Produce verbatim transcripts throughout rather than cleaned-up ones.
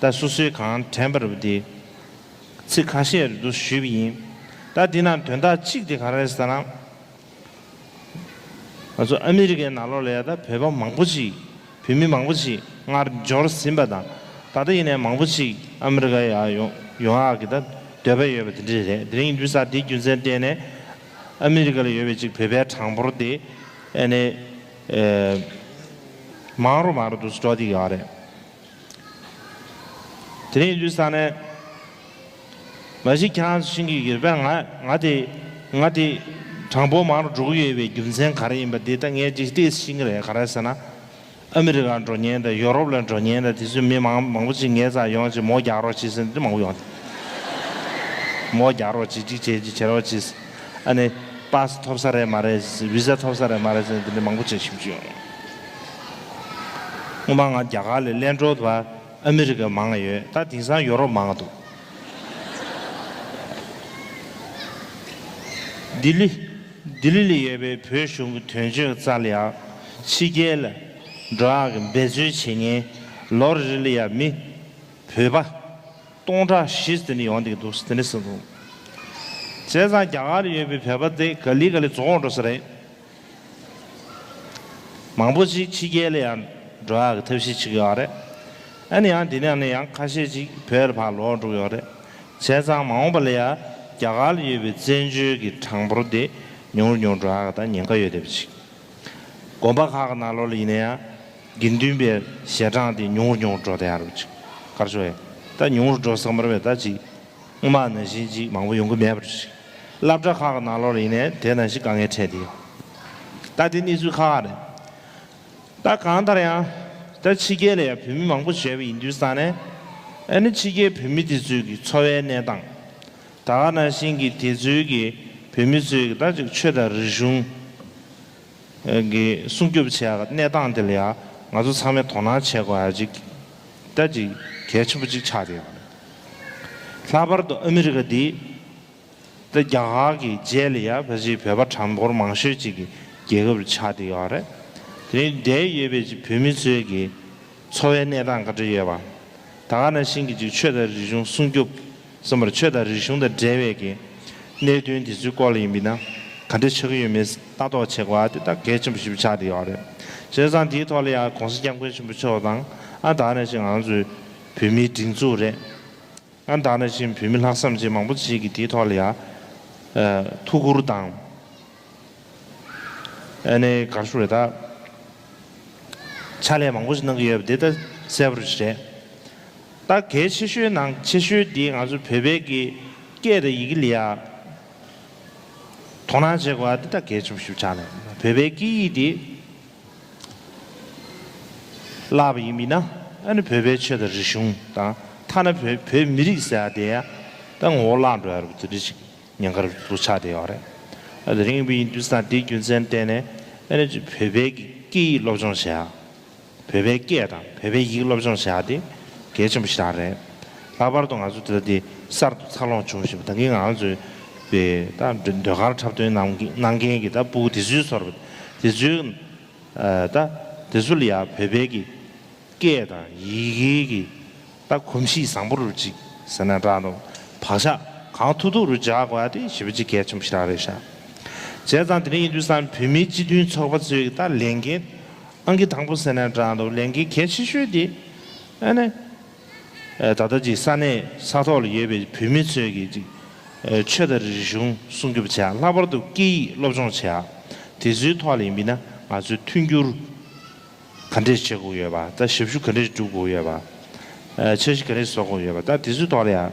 ད་སོ་སོའི་གང་དྲན་པ་རེད་པ་དེ་ཚིག་ཁ་ཤས་རེད་འདུག་ཞུས་པ་ཡིན། ད་འདི་ནང་དོན་དག་གཅིག་དེ་ག་རེ་རེད་ཟེར་ན། ང་ཚོ་ཨ་མི་རི་ཀའི་ནང་ལོགས་ལ་ཡ་ད་བོད་པ་མང་པོ་ཅིག་བོད་མི་མང་པོ་ཅིག་སྔར་འབྱོར་ཟིན་པ་དང་། ད་ལྟ་ཡིན་ནའི་མང་པོ་ཅིག་ཨ་མི་རི་ཀ་ཡ་ཡོང་ཡོང་ཡག་གི་ད་འདོད་པ་ཡོད་པ་དེ་འདྲ་རེད། དེ་རིང་ཡིན་དུས་ས་དེའི་རྒྱུ་མཚན་བརྟེན་ནས་ཨ་མི་རི་ཀ་ལ་ཡོད་པའི་ཅིག་བོད་པའི་གྲངས་འབོར་དེ་ཨ་ནི་ཨེ་མང་རུ་མང་རུ་འདུག་སེ་འགྲོ་བསྡད་ཡོད་རེད། དེ་རིང་ཡིན་དུས་ས་ནས། མ་གཞི་ཁྱེད་རང་ཚོ་ཤེས་ཀྱི་ཡོད་པས། ང་ང་དེ་ང་དེ་གྲངས་འབོར་མང་རུ་འགྲོ་གི་ཡོད་པའི་རྒྱུ་མཚན་ག་རེ་ཡིན་པ་དེ་ད་ངས་ཅིག་ཏོག་ཙམ་ཤེས་ཀྱི་རེད། ག་རེ་ཟེར་ན། ཨ་མི་རི་ཀར་འགྲོ་མཁན་དང་ཡོ་རོབ་ལ་འགྲོ་མཁན་དང་དེ་ཚོའི་མི་མང་མང་པོ་ཅིག་ངའི་རྩར་ཡོང་ཅིག་མོ་རྒྱག་རོགས་བྱེད་ཟེར་ནས་མང་པོ་ཡོང་། མོ་རྒྱག་རོགས་བྱེད་ཅིག་བྱེད་ཅིག་བྱེད་རོགས་བྱེད། ཨ་ནི་པཱ་སི་ཐོབ་ས་རེད་མ་རེད། བི་ཟ་ཐོབ་ས་རེད་མ་རེད་ཟེར་ནས་དེ་འདྲ་མང་པོ་ཅིག་ཞིབ་ཅིག་ཡོང་། སྔོན་མ་ང་རྒྱ་གར་ལ་གླེང་གྲོགས་དུ་བ། ཨ་མི་རི་ཀ་མང་ང་ཡོད། ད་དེང་སང་ཡོ་རོབ་མང་ང་འདུག་ལྡི་ལི། ལྡི་ལི་ལ་ཡོད་པའི་བོད་གཞུང་གི་དོན་གཅོད་རྩ་ལ་ཡ་ཕྱི་རྒྱལ་ལ་འགྲོ་ཡག་གི་འབད་རྩོལ་བྱེད་མཁན་ལོ་རེ་རེ་ལ་ཡ་མི་བོད་པ་སྟོང་ཕྲག་བཞི་དེ་འདྲ་ཡོང་བསྡད་ཀྱི་འདུག་དེ་འདྲ་གསུངས་འདུག་བྱས་ཙང་རྒྱ་གར་ལ་ཡོད་པའི་བོད་པ་དེ་ག་ལེ་ག་ལེ་རྫོགས་འགྲོ་ས་རེད། མང་པོ་ཅིག་ཕྱི་རྒྱལ་ལ་ཡང་འགྲོ་ཡག་གི་ཐབས་ཤེས་བྱེད་ཀྱི་ཡོད་རེད། ཨ་ནི་ཡང་འདི་ནས་ནས་ཡང་ཁ་ཤས་ཅིག་བོད་ལ་ཕར་ལོག་འགྲོ་གི་ཡོད་རེད། བྱས་ཙང་མ་འོངས་པ་ལ་ཡང་རྒྱ་གར་ལ་ཡོད་པའི་བཙན་བྱོལ་གྱི་གྲངས་འབོར་དེ་ཉུང་རུ་ཉུང་རུ་འགྲོ་ཡག་གི་ད་ཉེན་ཁ་ཡོད་བསྡད་པ་ཅིག་དགོན་པ་ཁག་གི་ནང་ལོགས་ལ་ཡིན་ན་ཡང་དགེ་འདུན་པའི་ཞལ་གྲངས་དེ་ཉུང་རུ་ཉུང་རུ་འགྲོ་བསྡད་ཡག་རེད་པ་ཅིག་ག་རེ་ཞུ་དགོས་རེད། ད་ཉུང་རུ་འགྲོ་ས་མ་རེད་པས། ད་ཅིག་སྔོན་མ་ནང་བཞིན་ཅིག་མང་པོ་ཡོང་གི་མེད་པ་རེད། སློབ་གྲྭ་ཁག་གི་ནང་ལོགས་ལ་ཡིན་ནའི་དེ་ནང་བཞིན་དཀའ་ངལ་འཕྲད་དེ་ཡོད། ད་དེ་གནས་ཚུལ་ཁག་ཁག་རེད། ད་གང་ལྟར་ཡང་ད་ཕྱི་རྒྱལ་ལ་ཡང་བོད་མི་མང་པོ་བྱས་པ་ཡིན་དུས་ཙང་ནས། ཨ་ནི་ཕྱི་རྒྱལ་བོད་མི་དེ་ཚོའི་གི་འཚོ་བའི་གནས་སྟངས། ད་ག་ནང་བཞིན་གྱི་དེ་ཚོའི་གི་བོད་མི་ཚོའི་གི་ད་ཅིག་ཆོས་དང་རིག་གཞུང་གི་སྲུང་སྐྱོབ་བྱེད་ཡག་གནས་སྟངས་དེ་ལ་ཡང་ང་ཚོ་ཚང་མས་དོ་སྣང་བྱེད་དགོས་ཡག་ཅིག་ད་ཅིག་གལ་ཆེན་པོ་ཅིག་ཆགས་བསྡད་ཡོད་རེད། ལྷག་པར་དུ་ཨ་མི་རི་ཀ་འདི་ད་རྒྱ་གར་གྱི་རྗེས་ལ་ཡང་ཕལ་ཆེར་བོད་པ་གྲངས་འབོར་མང་ཤོས་ཅིག་གི་རྒྱལ་ཁབ་ཆགས་བསྡད་ཡོད་རེད། དེ་རིང་འདིར་ཡོད་པའི་བོད་མི་ཚོའི་གི་འཚོ་བའི་གནས་སྟངས་ག་འདྲ་ཡོད་པ། ད་ག་ནང་བཞིན་གྱི་ཅིག་ཆོས་དང་རིག་གཞུང་སྲུང་སྐྱོབ་གསུམ་པར་ཆོས་དང་རིག་གཞུང་དང་འབྲེལ་བའི་གི་གནད་དོན་དེ་ཚོའི་སྐོར་ལ་ཡིན་པས་ན་ག་འདྲ་ཆགས་ཀྱི་ཡོད་མེད་ལྟ་རྟོག་བྱེད་དགོས་པ་དེ་ད་གལ་ཆེན་པོ་ཞིག་ཆགས་བསྡད་ཡོད་རེད། བྱས་ཙང་དེའི་ཐོག་ལ་ཡང་༸གོང་ས་༸སྐྱབས་མགོན་ཆེན་པོ་མཆོག་དང་། ཨ་ད་ག་ནང་བཞིན་ང་ཚོའི་བོད་མིའི་སྒྲིག་འཛུགས་རེད། ཨ་ད་ག་ནང་བཞིན་བོད་མི་ལྷག་བསམ་ཅན་མང་པོ་ཅིག་གིས་དེའི་ཐོག་ལ་ཡང་ཐུགས་ཁུར་དང་། ཨ་ནི་ག་རེ་ཞུ་རེད་ད། ཕྱག་ལས་མང་པོ་ཞིག་གནང་གི་ཡོད་པ་དེ་ད་གསལ་པོ་རེད། ད་གལ་ཆེ་ཤོས་ནང་ཆེ་ཤོས་དེ་ང་ཚོ་བོད་པའི་གི་སྐད་དང་ཡི་གེ་ལ་ཡ་དོ་སྣང་བྱེད་དགོས་པ་དེ་ད་གལ་ཆེན་པོ་ཞིག་ཆགས་ནས། བོད་པའི་སྐད་ཡིག་དེ་བརླག་པ་ཡིན་མིན་ན། ཨ་ནི་བོད་པའི་ཆོས་དང་རིག་གཞུང་དང་ཐ་ན་བོད་བོད་མི་རིགས་ཟེར་ཡ་དེ་ཡ་ད་ངོ་བོ་བརླག་འགྲོ་ཡ་རེད་པ། དེ་འདྲ་ཞིག་ཉེན་ཁ་རུ་ཆགས་བསྡད་ཡོད་རེད། ཨ་དེ་རིང་བའི་ཡིན་དུས་ཙང་དེའི་རྒྱུ་མཚན་བརྟེན་ནས་ཨ་ནི་བོད་པའི་སྐད་ཡིག་སློབ་སྦྱོང་བྱེད་ཡ། བོད་པའི་སྐད་དང་བོད་པའི་ཡིག་སློབ་སྦྱོང་བྱེད་ཡ་དེ་གལ་ཆེན་པོ་ཞིག་རང་རེད། ལྷག་པར་དུ་ང་ཚོ་དེ་ལ་དེ་གསར་དུ་འཚར་ལོངས་བྱུང་བཞིན་པ་ད་གིན་ང་ཚོའི་བའི་ད་ཟློས་གར་འཁྲབ་སྟོན་གནང་གནང་མཁན་གྱི་ད་སྤུ་གུ་དེ་ཚོའི་ཚོར་བ་དེ་ཚོའི་ད་དེ་ཚོ་ལ་ཡ་བོད་པའི་གི་སྐད་དང་ཡི་གེ་གི་ད་གོམས་གཤིས་བཟང་པོ་རུ་ཅིག་ཟེར་ན་འདྲ་འདུག་བག་ཆགས་གང་ཐུབ་ཐུབ་རུ་འཇགས་དགོས་ཡ་དེ་ཞེ་པོ་ཅིག་གལ་ཆེན་པོ་ཞིག་རང་རེད་ཤག་བྱས་ཙང་དེ་འདྲ་ཡིན་དུས་ཙང་བོད་མིའི་སྤྱི་མཐུན་ཚོགས་པ་ཚོའི་ད་ལས་འགན་ཨང་ཀི་དང་པོ་ཟེར་ན་འདྲ་འདུག་ལས་འགན་གལ་ཆེ་ཤོས་དེ་ཨ་ནི་ད་ལྟ་ཅིག་ས་གནས་ས་ཐོག་ལ་ཡོད་པའི་བོད་མི་ཚོའི་གི་ཅིག་ཆོས་དང་རིག་གཞུང་སྲུང་སྐྱོབ་བྱེད་ཡ། ལྷག་པར་དུ་སྐད་ཡིག་སློབ་སྦྱོང་བྱེད་ཡ། དེ་ཚོའི་ཐོག་ལ་ཡིན་པས་ན་ང་ཚོས་མཐུན་འགྱུར་ག་འདྲས་བྱེད་དགོས་ཡོད་པ། ད་ཞབས་ཞུ་ག་འདྲས་སྒྲུབ་དགོས་ཡོད་པ། ཨ་འཆར་གཞི་ག་འདྲས་བཟོ་དགོས་ཡོད་པ། ད་དེ་ཚོའི་ཐོག་ལ་ཡང་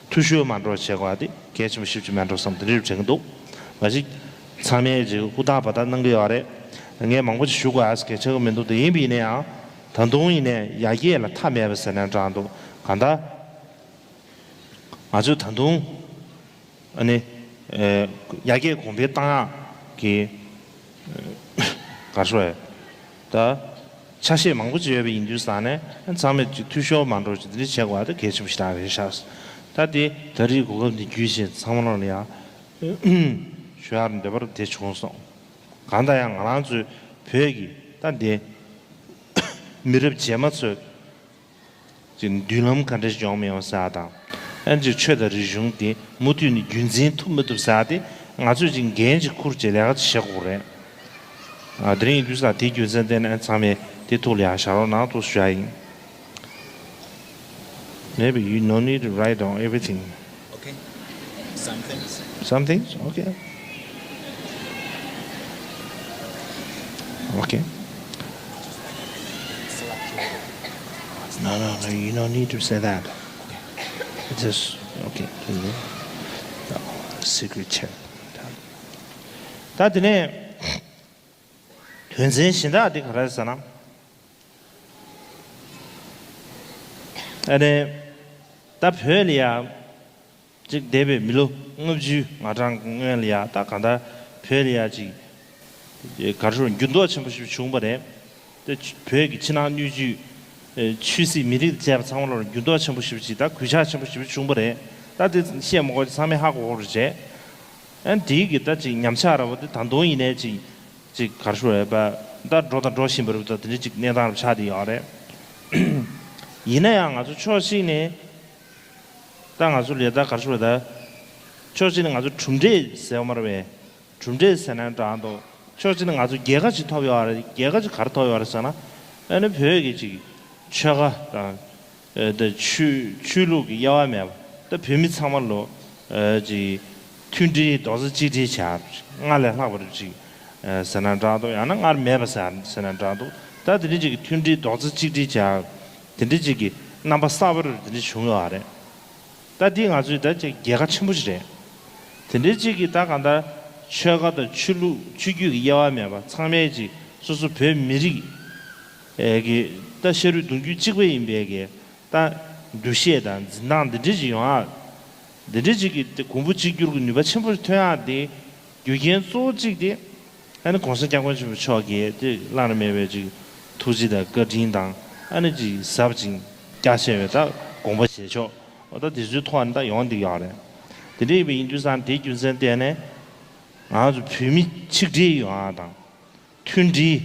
འཐུས་ཤོར་མ་འགྲོ་བྱེད་དགོས་པ་དེ་གལ་ཆེན་པོ་ཞེ་པོ་ཅིག་མེད་འགྲོ་བསམ་དེ་འདྲས་དྲན་གྱི་འདུག་མ་གཞི་ཚང་མས་ཅིག་ཧུར་ཐག་འབད་ཐག་གནང་གི་ཡོད་རེད། ངས་མང་པོ་ཅིག་ཞུ་དགོས་ཨ་ཟེར་གལ་ཆེ་གི་མི་འདུག་དེ་ཡིན་པ་ཡིན་ན་ཡང་ད་དུང་ཡིན་ནའི་ཡར་རྒྱས་ལ་མཐའ་མེད་པ་ཟེར་ན་འདྲ་འདུག་གང་ལྟར་ང་ཚོས་ད་དུང་ཨ་ནི་ཨེ་ཡར་རྒྱས་གོང་འཕེལ་བཏང་ཡག་གི་ག་རེ་ཞུ་དགོས་རེད། ད་ཆ་ཤས་མང་པོ་ཅིག་ཡོད་པ་ཡིན་དུས་ཙང་ནས་ཚང་མས་ཅིག་འཐུས་ཤོར་མ་འགྲོ་ཅིག་དེ་འདྲ་བྱེད་དགོས་པ་དེ་གལ་ཆེན་པོ་ཞེ་དྲག་རེད་ཤག་ད་དེ་ད་རེས་གོ་སྐབས་འདི་བརྒྱུད་བྱས་ཚང་མ་ལོག་ལ་ཡང་ཞུ་ཡག་འདོད་པ་དེ་བྱུང་སོང་། གང་ལྟར་ཡང་ང་རང་ཚོའི་བོད་ཀྱི་ད་འདི་མི་རབས་རྗེས་མ་ཚོས་ ཅིག་མདུན་ལམ་ག་འདྲ་ཞིག་ཡོང་མི་ཡོང་ཟེར་བ་དང་། ཨ་ནི་ཅིག་ཆོས་དང་རིག་གཞུང་དེ་མུ་མཐུད་ནས་རྒྱུན་འཛིན་ཐུབ་མི་ཐུབ་ཟེར་བ་དེ་ང་ཚོས་ཅིག་འགན་ཅིག་འཁུར་བྱས་ལས་ཀ་ཅིག་བྱེད་དགོས་རེད། ཨ། དེ་རིང་ཡིན་དུས་ས་དེའི་རྒྱུ་མཚན་བརྟེན་ནས་ཚང་མས་དེ་ཐུགས་ལ་ཡག་བཞག་རོགས་གནང་ཐུགས་ཞུ་ཡ་ཡིན། Maybe you no need to write down everything. Okay. Some things. Some things? Okay. Okay. No, no, no, you don't need to say that. Just, okay. Secret chat. ད་དེ་ནས་དོན་ཚན་གཞན་དག་འདི་ག་རེ་རེད་ཟེར་ན། ཨ་ནི། ད་བོད་ལ་ཡ། ཅིག་འདས་པའི་མི་ལོ་ལྔ་བཅུ་ང་གྲངས་སྔོན་ལ་ཡ་ད་གང་ལྟར་བོད་ལ་ཡ་ཅིག་ག་རེ་ཞུ། འགྱུར་ལྡོག་ཆེན་པོ་ཞིག་བྱུང་བ་རེད། དེ་བོད་ཀྱི་ཕྱི་ནང་སྣོད་བཅུད། ཆོས་སྲིད་མི་རིགས་བཅས་པ་ཚང་མ་ལ་འགྱུར་ལྡོག་ཆེན་པོ་ཞིག་ཅིག་ད་གུས་ཞབས་ཆེན་པོ་ཞིག་བྱུང་བ་རེད། ད་དེ་བཤད་མ་དགོས་ཚང་མས་ཧ་གོ་གི་རེད། ཨ་ནི་དེའི་གི་ད་ཅིག་ཉམས་ཆག་ར་བ་དེ་ད་དུང་ཡིན་ནའི་ཅིག་ཅིག་ག་རེ་ཞུ་རེད་པ། ད་འགྲོ་དང་འགྲོ་བཞིན་པ་རེད་པ། ད་དེ་འདྲ་ཅིག་གནས་སྟངས་རུ་ཆགས་བསྡད་ཡོད་རེད། ཡིན་ན་ཡང་ང་ཚོ་ཕྱོགས་གཅིག་ནས་ད་ང་ཚོ་ལས་ད་ག་རེ་ཞུ་རེད། ད་ཕྱོགས་གཅིག་ནས་ང་ཚོ་གྲུབ་འབྲས་ཟེར་བ་མ་རེད་པས། གྲུབ་འབྲས་ཟེར་ན་འདྲ་འདུག་ཕྱོགས་གཅིག་ནས་ང་ཚོ་རྒྱལ་ཁ་ཅིག་ཐོབ་ཡོད་རེད། རྒྱལ་ཁ་ཅིག་ག་རེ་ཐོབ་ཡོད་རེད་ཟེར་ན། ཨ་ནི་བོད་ཀྱི་ཅིག་ཆོལ་ཁ་དང་། ཨ། ད་ཆོས་ཆོས་ལུགས་ཀྱི་དབྱེ་བ་མེད་པ། ད་བོད་མི་ཚང་མ་ལོ། ཨ། ཅིག་མཐུན་སྒྲིལ་རྡོག་རྩ་གཅིག་སྒྲིལ་བྱ། སྔར་ལས་ལྷག་པ་རེད་ཅིག་ཨ། ཟེར་ན་འདྲ་འདུག་ཡང་ན་སྔར་མེད་པ་ཟེར་ཟེར་ན་འདྲ་འདུག་ད་དེ་འདྲ་ཅིག་གི་མཐུན་སྒྲིལ་རྡོག་རྩ་གཅིག་སྒྲིལ་བྱ། དེ་འདྲ་ཅིག་གི་རྣམ་པ་གསར་པ་རེ་དེ་འདྲ་བྱུང་ཡོད་རེད། ད་འདི་ང་ཚོའི་ད་ཅིག་རྒྱལ་ཁ་ཆེན་པོ་ཞིག་རེད། དེ་འདྲའི་ཅིག་གི་ད་གང་ལྟར་ཆོལ་ཁ་དང་ཆོས་ལུགས་ཆོས་བརྒྱུད་ཀྱི་དབྱེ་བ་མེད་པ་ཚང་མས་ཅིག་སོ་སོ་བོད་མི་རིགས་ཨེ་གི་ད་ཤ་རུས་གདུང་རྒྱུད་གཅིག་པ་ཡིན་པའི་གི་ད་འདུ་ཤེས་དང་འཛིན་སྟངས་འདི་འདྲ་ཅིག་ཡོང་ཡ། འདི་འདྲ་ཅིག་གི་དེ་གོང་བུ་གཅིག་གྱུར་གྱི་ནུས་པ་ཆེན་པོ་ཐོན་ཡ་དེ་རྒྱུ་རྐྱེན་གཙོ་བོ་གཅིག་དེ། ཨ་ནི་༸གོང་ས་༸སྐྱབས་མགོན་ཆེན་པོ་མཆོག་གིས་དེ་བླ་ན་མེད་པའི་ཅིག་ཐུགས་རྗེ་དང་བཀའ་དྲིན་དང་། ཨ་ནི་ཅིག་ཟབ་ཅིང་རྒྱ་ཆེ་བའི་ད་དགོངས་པ་བཞེས་ཕྱོགས། འོ་ད་དེ་ཚོའི་ཐོག་ནས་ད་ཡོང་བསྡད་ཡོད་རེད། དེ་འདྲ་ཡིན་པ་ཡིན་དུས་ཙང་དེའི་རྒྱུ་མཚན་བརྟེན་ནས་ང་ཚོ་བོད་མི་ཆིག་སྒྲིལ་ཡོང་ཡ་དང་། མཐུན་སྒྲིལ།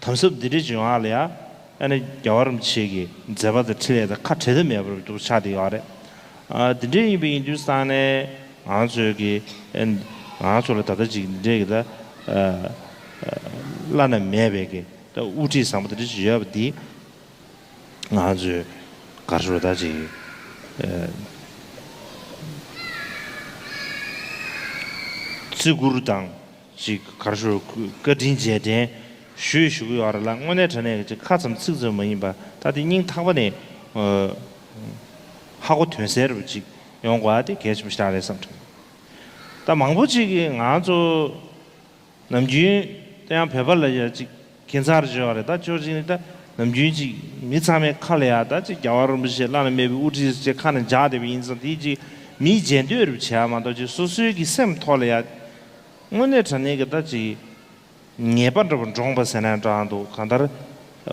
དམ་ཟབ་འདི་འདྲ་ཅིག་ཡོང་ཡ་ལ་ཡ། ཨ་ནི་རྒྱལ་བ་རིན་པོ་ཆེ་གི་མཛད་པ་དང་འཕྲིན་ལས་དང་ཁ་བྲལ་ཐབས་མེད་པར་འདུག་ཆགས་བསྡད་ཡོད་རེད། ཨ། འདི་འདྲ་ཡིན་པ་ཡིན་དུས་ཙང་ནས་ང་ཚོས་ཀྱི་ཨ་ནི་ང་ཚོ་ལ་ད་ལྟ་ཅིག་འདི་འདྲའི་གི་ད་ཨ་བླ་ན་མེད་པའི་གི་ད་དབུ་ཁྲིད་བཟང་པོ་འདི་འདྲ་ཅིག་ཡོད་པ་འདི། ང་ཚོས་ག་རེ་ཟེར་ད་ཅིག་ཨ་བརྩི་བཀུར་དང་། ཅིག་ག་རེ་ཞུ། བཀའ་དྲིན་རྗེས་དྲན་ཞུས་ཞུ་གི་ཡོད་རེད་ལ། དངོས་གནས་དྲང་གནས་ཀྱི་ཅིག་ཁ་ཙམ་ཚིག་ཙམ་མ་ཡིན་པ། ད་དེ་སྙིང་ཐག་པ་ནས་ཨ་ཧ་གོ་དོན་གསལ་རུ་ཅིག་ཡོང་དགོས་ཡ་དེ་གལ་ཆེན་པོ་ཞིག་རེད་བསམ་དྲན། ད་མང་པོ་ཅིག་གིས་ང་ཚོ་ནམ་རྒྱུན་ད་ཡང་བོད་པ་ལ་ཡ་ཅིག་ཁྱད་མཚར་བརྗོད་པ་རེད། ད་ཅོ་ཅིག་ནི་ད་ནམ་རྒྱུན་ཅིག་མི་ཚང་མའི་ཁ་ལ་ཡ་ད་ཅིག་རྒྱལ་བ་རིན་པོ་ཆེ་བླ་ན་མེད་པའི་དབུ་ཁྲིད་ཅེས་ཁ་ནས་འཇགས་བསྡད་པ་ཡིན་ཙང་། དེ་ཅིག་མིས་མཇལ་འདོད་རུ་བྱས་མ་གཏོགས་ཅིག་སོ་སོའི་གི་སེམས་ཐོག་ལ་ཡ། དངོས་གནས་དྲང་གནས་ཀྱི་ད་ཅིག་ངེས་པ་འདྲ་པོ་འདྲོངས་པ་ཟེར་ན་འདྲ་འདུག་གང་ལྟར་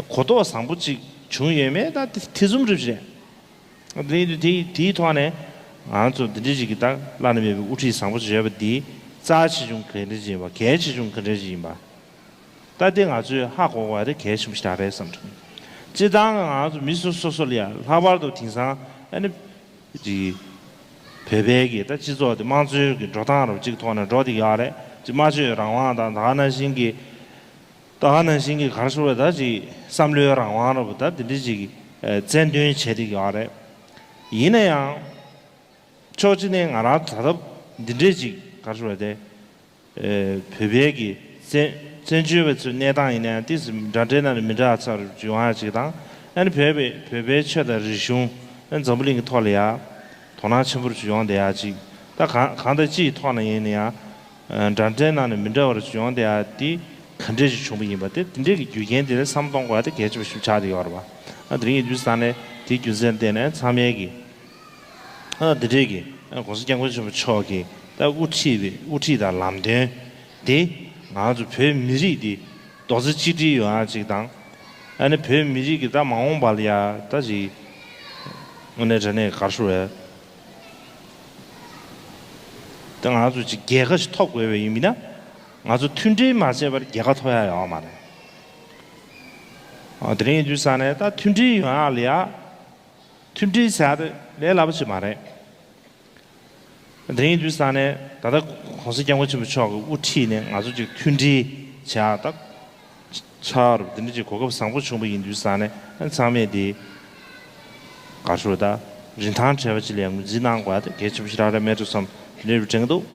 གོ་རྟོགས་བཟང་པོ་ཅིག་བྱུང་ཡོད་མེད་ད་དེ་ཐེ་ཚོམ་རེ་རེད། དེ་དེ་དེའི་ཐོག་ནས་ང་ཚོ་འདི་འདྲ་ཅིག་གི་ད་བླ་ན་མེད་པའི་དབུ་ཁྲིད་བཟང་པོ་ཅིག་ཡོད་པ་འདི་རྩ་ཆེ་ཆུང་ག་འདྲ་ཅིག་ཡིན་པ། གལ་ཆེ་ཆུང་ག་འདྲ་ཅིག་ཡིན་པ། ད་དེ་ང་ཚོས་ཧ་གོ་བ་དེ་གལ་ཆེན་པོ་ཞིག་རེད་བསམ་བྱུང་། སྤྱིར་བཏང་ང་ཚོ་མི་སོ་སོ་སོ་ལ་ཡ་ལྷག་པར་དུ་དེང་སང་ཨ་ནི། ཅིག་བོད་པའི་གི་ད་སྤྱི་ཚོགས་དེ་དམངས་གཙོའི་གི་འགྲོ་སྟངས་རབ་ཅིག་ཐོག་ནས་འགྲོ་བསྡད་ཡོད་རེད། ཅིག་སྨྲ་བརྗོད་རང་དབང་དང་། ད་ག་ནང་བཞིན་གི་ད་ག་ནང་བཞིན་གི་ག་རེ་ཞུ་དགོས་རེད། ད་ཅིག་བསམ་བློའི་རང་དབང་རབ་ད་དེ་འདྲ་ཅིག་ཨ་བཙན་འདོན་བྱས་བསྡད་ཡོད་རེད། ཡིན་ན་ཡང་ཕྱོགས་གཅིག་ནས་ང་རང་ད་ལྟ་འདི་འདྲ་ཅིག་ག་རེ་ཞུ་དགོས་རེད་དེ། ཨེ། བོད་པའི་གི་བཙན་བཙན་བྱོལ་བའི་ཚོའི་གནས་སྟངས་ཡིན་ན་ཡང་ཏོག་ཙམ་འདྲ་འདྲའི་ནང་ནས་མི་འདྲ་ཚ་རུ་ཡོང་ཡ་ཅིག་དང་། ཨ་ནི་བོད་པའི་བོད་པའི་ཆོས་དང་རིག་གཞུང་ཨ་ནི་འཛམ་བུ་གླིང་གི་ཐོག་ལ་ཡ་དོ་སྣང་ཆེན་པོ་རུ་ཡོང་བསྡད་ཡ་ཅིག་ད་གང་གང་ལྟར་སྤྱི་ཡི་ཐོག་ནས་ཡིན་ན་ཡང་ཨ་འདྲ་འདྲའི་ནང་ནས་མི་འདྲ་བ་རུ་ཡོང་བསྡད་ཡ་དེ་ག་འདྲས་ཅིག་བྱུང་བ་ཡིན་པ་དེ། དེ་འདྲས་ཀྱི་རྒྱུ་རྐྱེན་དེ་ལ་བསམ་གཏོང་དགོས་ཡ་དེ་གལ་ཆེན་པོ་ཞིག་ཆགས་བསྡད་ཡོད་རེད་པ། ཨ་དེ་རིང་ཡིན་དུས་ས་ནས་དེའི་རྒྱུ་མཚན་བརྟེན་ནས་ཚང་མས་ཀྱི། ཨ་འདི་འདྲས་ཀྱི་ཨ་༸གོང་ས་༸སྐྱབས་མགོན་ཆེན་པོ་མཆོག་གི་ད་དབུ་ཁྲིད་པའི་དབུ་ཁྲིད་དང་ལམ་སྟོན་དེ་ང་ཚོ་བོད་མི་རིགས་འདི་རྡོག་རྩ་གཅིག་སྒྲིལ་ཡོང་ཡ་ཅིག་དང་། ཨ་ནི་བོད་མི་རིགས་ཀྱི་ད་མ་འོངས་པ་ལ་ཡ་ད་ཅིག་དངོས་གནས་དྲང་གནས་ག་རེ་ཞུ་དགོས་རེད། ད་ང་ཚོ་ཅིག་རྒྱལ་ཁ་ཞིག་ཐོབ་དགོས་པ་ཡིན་ན། ང་ཚོ་མཐུན་སྒྲིལ་མ་བྱས་པར་རྒྱལ་ཁ་ཐོབ་ཡ་ཡོད་མ་རེད། ཨ་དེ་རིང་ཡིན་དུས་ས་ནས་ད་མཐུན་སྒྲིལ་ཡོང་ཡ་ལ་ཡ། མཐུན་སྒྲིལ་བྱ་དེ་ལས་སླ་པོ་ཅིག་མ་རེད། དེ་ཡིན་དུས་ཙང་ནས་ད་ལྟ་༸གོང་ས་༸སྐྱབས་མགོན་ཆེན་པོ་མཆོག་གིས་དབུ་ཁྲིད་ནས་ང་ཚོ་ཅིག་མཐུན་སྒྲིལ་བྱ་ད་ཆགས་རུ་དེ་འདྲ་ཅིག་གོ་སྐབས་བཟང་པོ་བྱུང་བ་ཡིན་དུས་ཙང་ནས་ཚང་མས་དེ་ག་ཧྲུལ་ད་རིན་ཐང་བྲལ་བ་ཅིག་ལ་ངོས་འཛིན་གནང་དགོས་ད་གལ་ཆེན་པོ་ཞིག་རག་རེད་མེད་འགྲོ་བསམ་དེ་འདྲ་རུ་དྲན་གྱི་འདུག